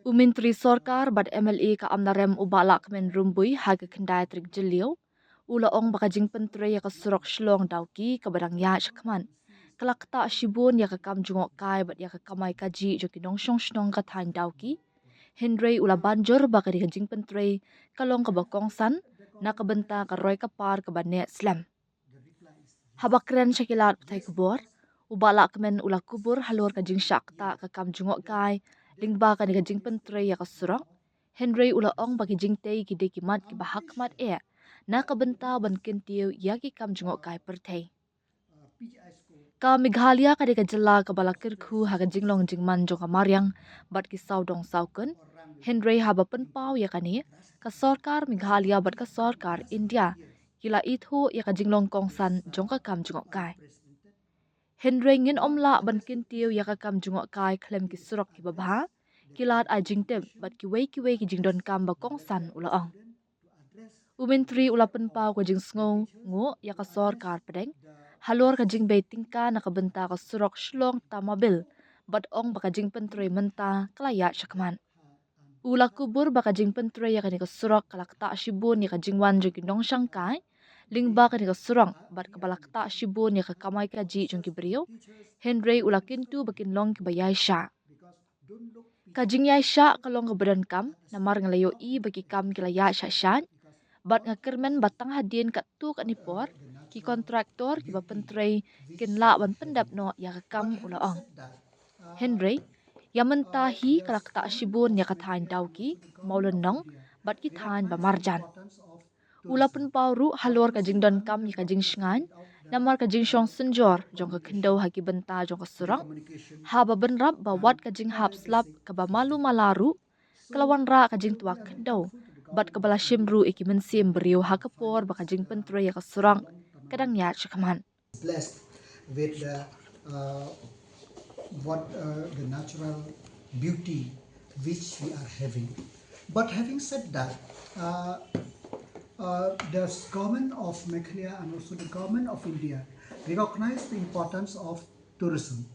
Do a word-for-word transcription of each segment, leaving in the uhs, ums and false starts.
U Myntri Sorkar bad M L A ka Amlarem u Bah Lahkmen Rymbui ha ka khyndai tarik Jylliew u la ong ba ka jingpyntrei ïa ka surok Shillong Dawki kaba dang ïaid shakhmat ka la ktah shibun ïa ka kam jngohkai bad ïa ka kamai kajih jong ki nongshong shnong ka thaiñ Dawki. Hynrei u la ban jur ba ka dei ka jingpyntrei ka long kaba kongsan na ka bynta ka roi ka par kaba neh slem. Haba kren sha ki lad pathai khubor, u Bah Lahkmen u la kubur halor ka jingshah ktah ka kam jngohkai lyngba kane ka jingpyntrei ïa ka surok. Hynrei u la ong ba ki jingtei ki dei ki mat kiba hakhmat eh na ka bynta ban kyntiew ïa ki kam jngohkai pyrthei. Ka Meghalaya ka dei ka jylla kaba la kyrkhu ha ka jinglong jingman jong ka mariang bad ki sawdong sawkun. Hynrei haba pynpaw ïa kane, ka sorkar Meghalaya bad ka sorkar India ki la ithuh ïa ka jinglong kongsan jong ka kam jngohkai. Hynrei ngin ym lah ban kyntiew ïa ka kam jngohkai khlem ki surok kiba bha, ki lad ai jingtip bad kiwei kiwei ki jingdonkam ba kongsan, u la ong. U Myntri u la pynpaw ka jingsngewnguh ïa ka sorkar pdeng halor ka jingbei tyngka na ka bynta ka surok Shillong Tamabil bad ong ba ka jingpyntrei mynta ka la ïaid shakhmat. U la kubur ba ka jingpyntrei ïa kane ka surok ka la ktah shibun ïa ka jingwan jong ki nongshangkai lyngba kane ka surok bad kaba la ktah shibun ïa ka kamai kajih jong ki briew. Hynrei u la kyntu ba kin long kiba ïaishah. Ka jingïaishah ka long kaba donkam namar nga la ïohi ba ki kam ki la ïaid shah shah bad nga kyrmen ba tang hadien katto katne por ki kontraktor kiba pyntrei kin lah ban pyndep noh ïa ka kam, u la ong. Hynrei ïa mynta hi ka la ktah shibun ïa ka thaiñ Dawki, Mawlynnong bad ki thaiñ ba marjan. U la pynpaw ruh halor ka jingdonkam ïa ka jingshngaiñ namar ka jingshong synjor jong ka khyndew ha ki bynta jong ka surok, haba bynrap ba wat ka jinghap slap kaba malu mala ruh ka la wanrah ka jingtwa khyndew bad kaba la shim ruh ïa ki mynsiem briew ha ka por ba ka jingpyntrei ïa ka surok ka dang ïaid shakhmat. Blessed with the uh, what uh, the natural beauty which we are having. But having said that, uh, uh, the government of Meghalaya and also the government of India recognize the importance of tourism.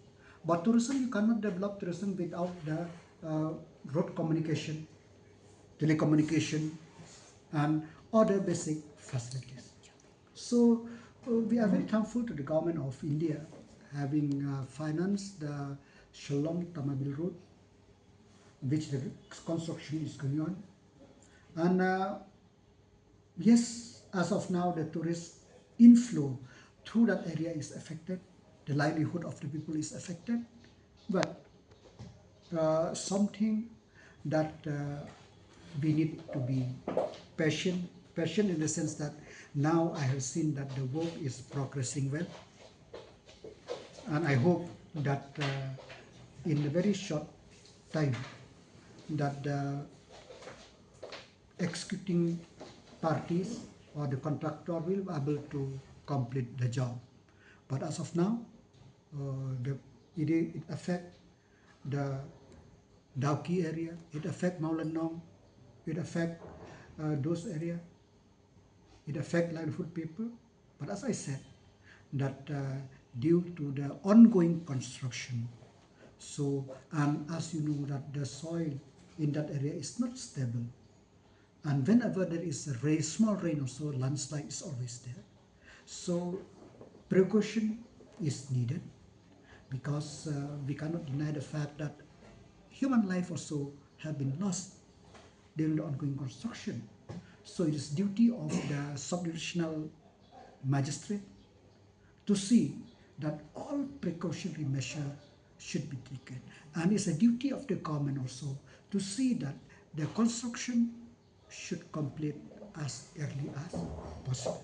But tourism, you cannot develop tourism without the uh, road communication, telecommunication, and other basic facilities. So uh, we are very thankful to the government of India having uh, financed the Shillong Tamabil Road, which the construction is going on. And uh, yes, as of now, the tourist inflow through that area is affected. The livelihood of the people is affected. But uh, something that uh, we need to be patient, patient in the sense that now I have seen that the work is progressing well. And I hope that uh, in a very short time that the executing parties or the contractor will be able to complete the job. But as of now, uh, the, it, it affect the Dawki area, it affect Mawlynnong, it affect uh, those area, it affect livelihood people. But as I said, that uh, due to the ongoing construction, so and as you know that the soil in that area is not stable, and whenever there is a rain, small rain also, landslide is always there. So precaution is needed because uh, we cannot deny the fact that human life also have been lost during the ongoing construction. So it is duty of the subdivisional magistrate to see that all precautionary measure should be taken. And it's a duty of the government also to see that the construction should complete as early as possible.